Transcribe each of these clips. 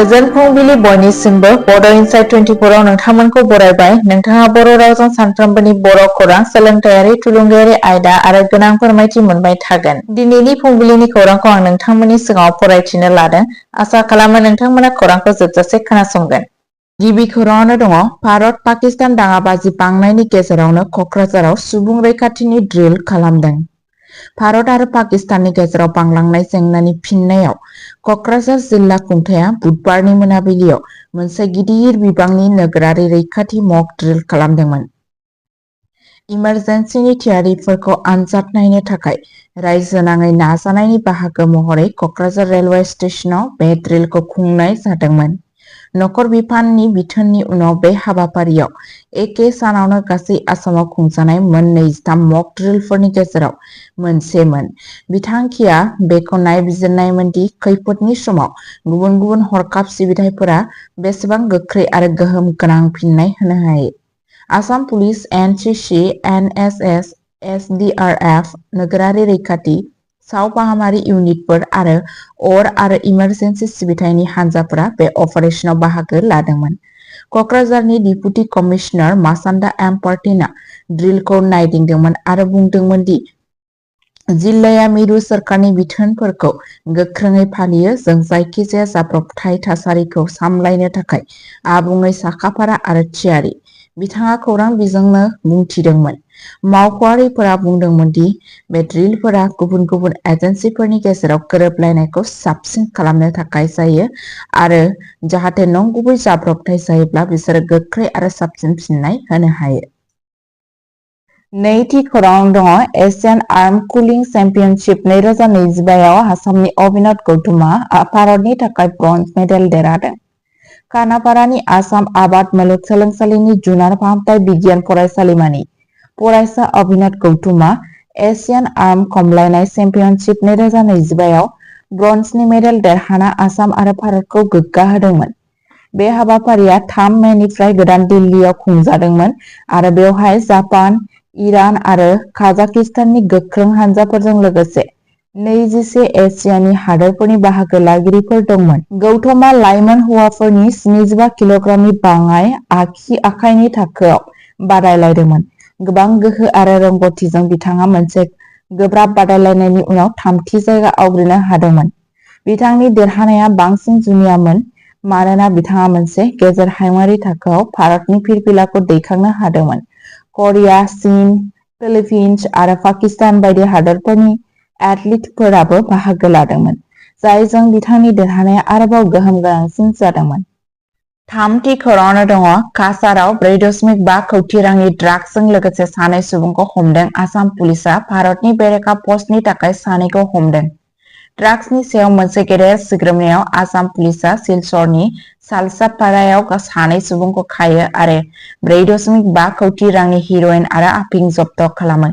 गोजोन फुंबिलि बयनिसिमबो बड' इनसाइट 24 आव नोंथांमोनखौ बरायबाय। नोंथाङा बर' रावजों सानफ्रोमबोनि बर' खौरां, सोलोंथायारि, थुलुंगायारि आयदा आरो गोनां फोरमायथि मोनबाय थागोन। दिनैनि फुंबिलिनि खौरांखौ आं नोंथांमोननि सिगाङाव फरायथिनो लादों। आसा खालामो नोंथांमोना खौरांखौ जोबजासे खोनासंगोन। गिबि खौराङावनो दङ भारत पाकिस्तान दाङाबाजि बांनायनि गेजेरावनो क'क्राझाराव सुबुं रैखाथिनि ड्रिल खालामदों। भारत आरो पाकिस्ताननि गेजेराव बांलांनाय जेंनानि फिननायाव क'क्राझार जिल्ला खुंथाया बुधबारनि मोनाबिलियाव मोनसे गिदिर बिबांनि नोगोरारि रैखाथि मक ड्रिल खालामदोंमोन। इमारजेन्सिनि थियारिफोरखौ आनजाद नायनो थाखाय रायजो नाङै नाजानायनि बाहागो महरै क'क्राझार रेलवे स्टेशनाव बे ड्रिलखौ खुंनाय जादोंमोन। नखर बिफाननि बिथोननि उनाव बे हाबाफारियाव एखे सानावनो गासै आसामाव खुंजानाय मोन 23 मक ड्रिलफोरनि गेजेराव मोनसेमोन। बिथांखिया बेखौ नायबिजिरनायमोन दि खैफोदनि समाव गुबुन गुबुन हरखाब सिबिथाइफोरा बेसेबां गोख्रै आरो गोहोम गोनां फिननाय होनो हायो। आसाम पुलिस, एनसिसि, एनएसएस, एसडिआरएफ, नोगोरारि रैखाथि, सावफाहामारि इउनिटफोर आरो अर आरो इमारजेन्सि सिबिथायनि हानजाफोरा बे अपारेशनाव बाहागो लादोंमोन। क'क्राझारनि डिपुटि कमिशनार मासान्दा एम पार्टिनआ ड्रिलखौ नायदिंदोंमोन आरो बुंदोंमोन दि जिल्लाया मिरु सोरखारनि बिथोनफोरखौ गोख्रोङै फालियो। जों जायखिजाया जाब्रबथाय थासारिखौ सामलायनो थाखाय आबुङै साखाफारा आरो थियारि, बिथाङा खौरां बिजोंनो बुंथिदोंमोन। मावख'आरिफोरा बुंदोंमोन दि बे ड्रिलफोरा गुबुन गुबुन एजेन्सिफोरनि गेजेराव गोरोबलायनायखौ साबसिन खालामनो थाखाय जायो आरो जाहाथे नंगुबै जाब्रबथाय जायोब्ला बिसोरो गोख्रै आरो साबसिन फिननाय होनो हायो। नैथि खौराङाव दङ एशियान आर्म कुलिं चेम्पियनशिप 2025 आव आसामनि अभिनव गौतमआ भारतनि थाखाय ब्रन्ज मेडेल देरहादों। खानापारानि आसाम आबाद मुलुगसोलोंसालिनि जुनार फाहामथाय बिगियान फरायसालिमानि फरायसा अभिनव गौतमआ एशियान आर्म खमलायनाय चेम्पियनशिप 2025 आव ब्रन्जनि मेडेल देरहाना आसाम आरो भारतखौ गोग्गा होदोंमोन। बे हाबाफारिया 3 मेनिफ्राय गोदान दिल्लीआव खुंजादोंमोन आरो बेवहाय जापान, इरान आरो काजाकिस्ताननि गोख्रों हानजाफोरजों लोगोसे 21 एसियानि हादोरफोरनि बाहागो लागिरिफोर दंमोन। गौतमआ लाइमोन हौवाफोरनि 75 किल'ग्रामनि बाङाइ आखाइनि थाखोआव बादायलायदोंमोन। गोबां गोहो आरो रोंग'थिजों बिथाङा मोनसे गोब्राब बादायलायनायनि उनाव 3थि जायगा आवग्रिनो हादोंमोन। बिथांनि देरहानाया बांसिन जुनियामोन मानोना बिथाङा मोनसे गेजेर हायुंआरि थाखोआव भारतनि फिरफिलाखौ दैखांनो हादोंमोन। करिया, चीन, फिलिपिन्स आरो पाकिस्तान बायदि हादोरफोरनि एथलीटफोराबो बाहागो लादोंमोन, जायजों बिथांनि देरहानाया आरोबाव गोहोम गोनांसिन जादोंमोन। थामथि खौराङावनो दङ काछारआव 4.5 कौटि रांनि ड्राग्सजों लोगोसे सानै सुबुंखौ हमदों। आसाम पुलिसआ भारतनि बेरेखा पस्टनि थाखाय सानैखौ हमदों। ड्राग्सनि सायाव मोनसे गेदेर सिग्रोमनायाव आसाम पुलिसआ सिलचरनि सालसापारायाव सानै सुबुंखौ खायो आरो 4.5 कौटि रांनि हेर'इन आरो आफिं जब्द खालामो।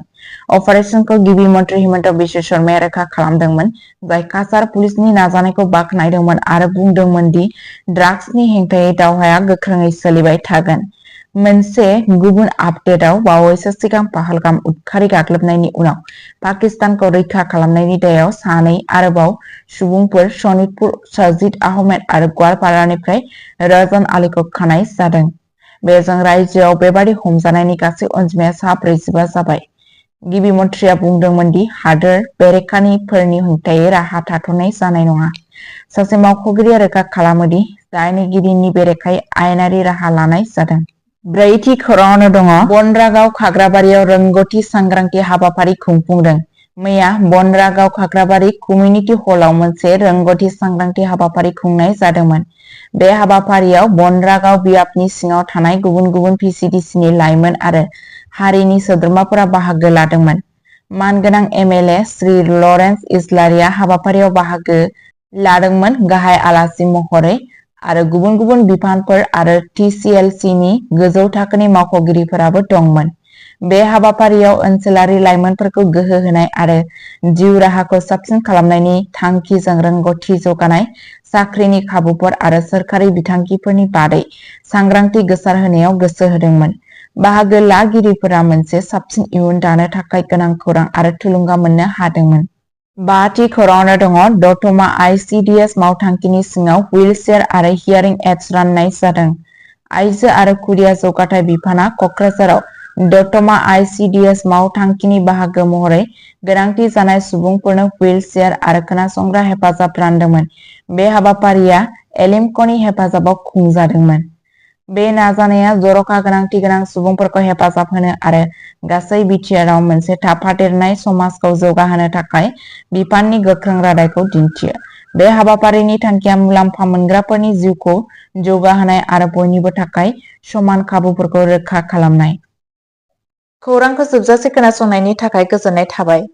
अपारेशनखौ गिबि मन्थ्रि हिमन्त बिश्व शर्माया रोखा खालामदोंमोन, जाय काछार पुलिसनि नाजानायखौ बाख्नायदोंमोन आरो बुंदोंमोन दि ड्राग्सनि हेंथायै दावहाया गोख्रोङै सोलिबाय थागोन। मोनसे गुबुन आपडेटआव बावैसो सिगां पहलगाम उदखारि गाग्लोबनायनि उनाव पाकिस्तानखौ रैखा खालामनायनि दायाव सानै आरोबाव सुबुंफोर सनितपुर साजिद आहमेद आरो गवालपारानिफ्राय रजन आलीखौ खानाय जादों। बेजों रायजोआव बेबादि हमजानायनि गासै अनजिमाया 45 जाबाय। गिबि मन्थ्रिया बुंदोंमोन दि हादोर बेरेखानिफोरनि हेंथायै राहा थाथ'नाय जानाय नङा। सासे मावख'गिरिया रोखा खालामो दि दायनिगिरिनि बेरेखायै आयेनारि राहा लानाय जादों। ब्रैथि खौराङावनो दङ बनरागाव खाग्राबारियाव रोंग'थि सांग्रांथि हाबाफारि खुंफुंदों। मैया बनरागाव खाग्राबारि कमिउनिटि हलआव मोनसे रोंग'थि सांग्रांथि हाबाफारि खुंनाय जादोंमोन। बे हाबाफारियाव बनरागाव बियाबनि सिङाव थानाय गुबुन गुबुन भिसिडिसिनि लाइमोन आरो हारिनि सोद्रोमाफोरा बाहागो लादोंमोन। मानगोनां एमएलए श्री लरेन्स इस्लारिया हाबाफारियाव बाहागो लादोंमोन गाहाय आलासि महरै आरो गुबुन गुबुन बिफानफोर आरो टिसिएलसिनि गोजौ थाखोनि मावख'गिरिफोराबो दंमोन। बे हाबाफारियाव ओनसोलारि लाइमोनफोरखौ गोहो होनाय आरो जिउ राहाखौ साबसिन खालामनायनि थांखिजों रोंग'थि जौगानाय, साख्रिनि खाबुफोर आरो सोरखारि बिथांखिफोरनि बादै सांग्रांथि गोसारहोनायाव गोसो होदोंमोन। बाहागो लागिरिफोरा मोनसे साबसिन इयुन दानो थाखाय गोनां खौरां आरो थुलुंगा मोननो हादोंमोन। बाथि खौराङावनो दङ दतमा ICDS मावथांखिनि सिङाव हुइलचेयार आरो हियारिं एड्स राननाय जादों। आइजो आरो खुदिया जौगाथाय बिफाना कक्राझाराव दतमा ICDS मावथांखिनि बाहागो महरै गोनांथि जानाय सुबुंफोरनो हुइलचेयार आरो खोनासंग्रा हेफाजाब रानदोंमोन। बे हाबाफारिया एलिमक'नि हेफाजाबाव खुंजादोंमोन। बे नाजानाया जर'खा गोनांथि गोनां सुबुंफोरखौ हेफाजाब होनो आरो गासै बिटिआरआव मोनसे थाफादेरनाय समाजखौ जौगाहोनो थाखाय बिफाननि गोख्रों रादायखौ दिन्थियो। बे हाबाफारिनि थांखिया मुलाम्फा मोनग्राफोरनि जिउखौ जौगाहोनाय आरो बयनिबो थाखाय समान खाबुफोरखौ रोखा खालामनाय। खौरांखौ जोबजासे खोनासंनायनि थाखाय गोजोननाय थाबाय।